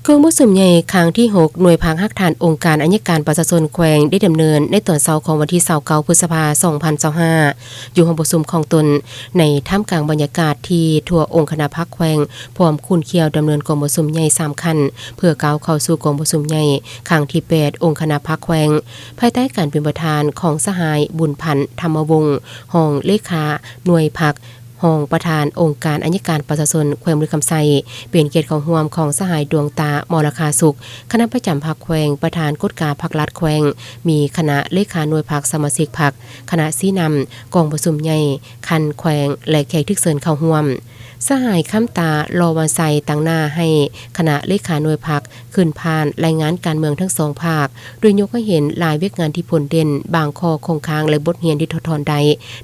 ກອງປະຊຸມໃຫຍ່ຄັ້ງທີຫົກ ໜ່ວຍພັກຮາກຖານອົງການອັຍການປະຊາຊົນແຂວງ ໄດ້ດຳເນີນໃນຕອນເຊົ້າຂອງວັນທີຊາວເກົ້າ ພຶດສະພາ ສອງພັນຊາວຫ້າ ຢູ່ຫ້ອງປະຊຸມຂອງຕົນ ໃນທ່າມກາງບັນຍາກາດທີ່ທົ່ວອົງຄະນະພັກແຂວງ ພ້ອມຂຸ້ນຂ້ຽວດຳເນີນກອງປະຊຸມໃຫຍ່ສາມຂັ້ນ ເພື່ອກ້າວເຂົ້າສູ່ກອງປະຊຸມໃຫຍ່ຄັ້ງທີແປດ ອົງຄະນະພັກແຂວງ ພາຍໃຕ້ການເປັນປະທານຂອງສະຫາຍ ບຸນພັນ ທຳມະວົງ ຮອງເລຂາໜ່ວຍພັກ ຮອງປະທານອົງການອັຍການປະຊາຊົນແຂວງບໍລິຄຳໄຊ, ເປັນກຽດເຂົ້າຮ່ວມຂອງສະຫາຍ ດວງຕາ ມໍລະຄາສຸກ, ຄະນະປະຈຳພັກແຂວງ, ປະທານກົດກາພັກລັດແຂວງ, ມີຄະນະເລຂາໜ່ວຍພັກ, ສະມາຊິກພັກ, ຄະນະຊີ້ນຳກອງປະຊຸມໃຫຍ່ຂັ້ນແຂວງ ແລະ ແຂກຖືກເຊີນເຂົ້າຮ່ວມ. ສະຫາຍ ຄຳຕາ ຫຼໍ່ວັນໄຊ ຕາງໜ້າໃຫ້ຄະນະເລຂາໜ່ວຍພັກ ຂຶ້ນຜ່ານລາຍງານການເມືອງທັງສອງພາກ, ໂດຍຍົກໃຫ້ເຫັນຫຼາຍວຽກງານທີ່ພົ້ນເດັ່ນ, ບາງຂໍ້ຄົງຄ້າງ ແລະ ບົດຮຽນທີ່ຖອດຖອນໄດ້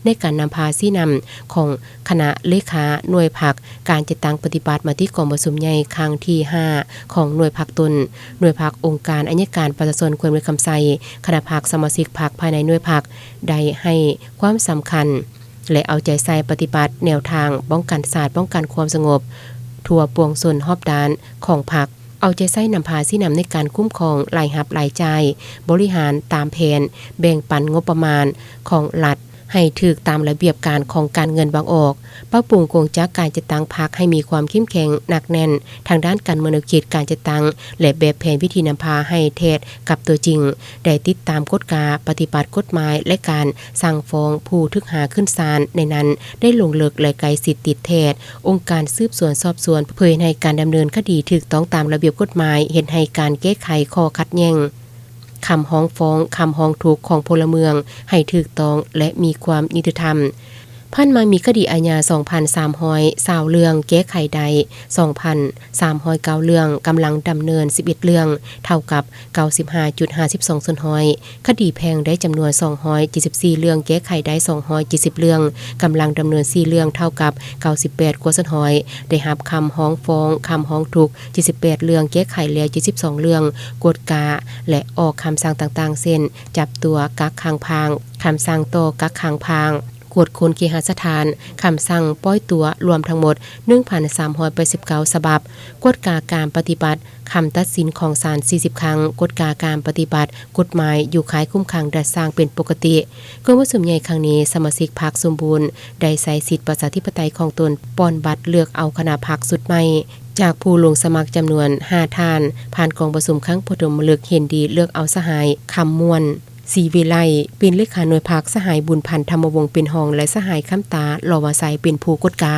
ໃນການນຳພາຊີ້ນຳຂອງຄະນະເລຂາໜ່ວຍພັກ, ການຈັດຕັ້ງປະຕິບັດມະຕິກອງປະຊຸມໃຫຍ່ຄັ້ງທີຫ້າຂອງໜ່ວຍພັກຕົນ, ໜ່ວຍພັກອົງການອັຍການປະຊາຊົນແຂວງບໍລິຄຳໄຊ, ຄະນະພັກ, ສະມາຊິກພັກພາຍໃນໜ່ວຍພັກ ໄດ້ໃຫ້ຄວາມສຳຄັນ ແລະ ເອົາໃຈໃສ່ປະຕິບັດແນວທາງປ້ອງກັນຊາດ, ປ້ອງກັນຄວາມສະຫງົບທົ່ວປວງຊົນຮອບດ້ານຂອງພັກ, ເອົາໃຈໃສ່ນຳພາຊີ້ນຳໃນການຄຸ້ມຄອງລາຍຮັບລາຍຈ່າຍ, ບໍລິຫານຕາມແຜນ, ແບ່ງປັນງົບປະມານຂອງລັດໃຫ້ຖືກຕາມລະບຽບການຂອງການເງິນວາງອອກ, ປັບປຸງກົງຈັກການຈັດຕັ້ງພັກໃຫ້ມີຄວາມເຂັ້ມແຂງໜັກແໜ້ນທາງດ້ານການເມືອງແນວຄິດການຈັດຕັ້ງ ແລະ ແບບແຜນວິທີນຳພາໃຫ້ແທດກັບຕົວຈິງ, ໄດ້ຕິດຕາມກວດກາປະຕິບັດກົດໝາຍ ແລະ ການ ສັ່ງຟ້ອງຜູ້ຖືກຫາຂຶ້ນສານໃນນັ້ນ ໄດ້ລົງເລິກ ແລະ ໃກ້ຊິດຕິດແທດອົງການສືບສວນສອບສວນ ເພື່ອເຮັດໃຫ້ການດຳເນີນຄະດີຖືກຕ້ອງຕາມລະບຽບກົດໝາຍ, ເຮັດໃຫ້ການແກ້ໄຂຂໍ້ຂັດແຍ່ງ, ຄຳຮ້ອງຟ້ອງ, ຄຳຮ້ອງທຸກຂອງພົນລະເມືອງໃຫ້ຖືກຕ້ອງ ແລະ ມີຄວາມຍຸຕິທຳ. ຜ່ານມາມີຄະດີອາຍາ ສອງພັນສາມຮ້ອຍຊາວເລື່ອງ, ແກ້ໄຂໄດ້ ສອງພັນສາມຮ້ອຍເກົ້າເລື່ອງ, ກຳລັງດຳເນີນ ສິບເອັດເລື່ອງ, ເທົ່າກັບ ເກົ້າສິບຫ້າຈຸດຫ້າສິບສອງສ່ວນຮ້ອຍ, ຄະດີແພ່ງໄດ້ຈຳນວນ ສອງຮ້ອຍເຈັດສິບສີ່ເລື່ອງ, ແກ້ໄຂໄດ້ ສອງຮ້ອຍເຈັດສິບເລື່ອງ, ກຳລັງດຳເນີນ ສີ່ເລື່ອງ, ເທົ່າກັບ ເກົ້າສິບແປດກວ່າສ່ວນຮ້ອຍ, ໄດ້ຮັບຄຳຮ້ອງຟ້ອງ, ຄຳຮ້ອງທຸກ ເຈັດສິບແປດເລື່ອງ, ແກ້ໄຂແລ້ວ ເຈັດສິບສອງເລື່ອງ, ກວດກາ ແລະ ອອກຄຳສັ່ງຕ່າງໆ ເຊັ່ນ ຈັບຕົວ, ກັກຂັງພາງ, ຄຳສັ່ງຕໍ່ກັກຂັງພາງ, ກວດຄົ້ນເຄຫະສະຖານ, ຄຳສັ່ງປ່ອຍຕົວ, ລວມທັງໝົດ ໜຶ່ງພັນສາມຮ້ອຍແປດສິບເກົ້າສະບັບ, ກວດກາການປະຕິບັດ ຄຳຕັດສິນຂອງສານ ສີ່ສິບຄັ້ງ, ກວດກາການປະຕິບັດກົດໝາຍຢູ່ຄ້າຍຄຸມຂັງດັດສ້າງເປັນປົກກະຕິ. ກອງປະຊຸມໃຫຍ່ຄັ້ງນີ້, ສະມາຊິກພັກສົມບູນໄດ້ໃຊ້ສິດປະຊາທິປະໄຕຂອງຕົນ ປ່ອນບັດເລືອກເອົາຄະນະພັກຊຸດໃໝ່ ຈາກຜູ້ລົງສະໝັກຈຳນວນຫ້າທ່ານ. ຜ່ານກອງປະຊຸມຄັ້ງປະຖົມມະລຶກ, ເຫັນດີເລືອກເອົາສະຫາຍ ຄຳມ່ວນ ສີວິໄລ ເປັນເລຂາໜ່ວຍພັກ, ສະຫາຍ ບຸນພັນ ທຳມະວົງ ເປັນຮອງ ແລະ ສະຫາຍ ຄຳຕາ ຫຼໍ່ວາໄຊ ເປັນຜູ້ກວດກາ.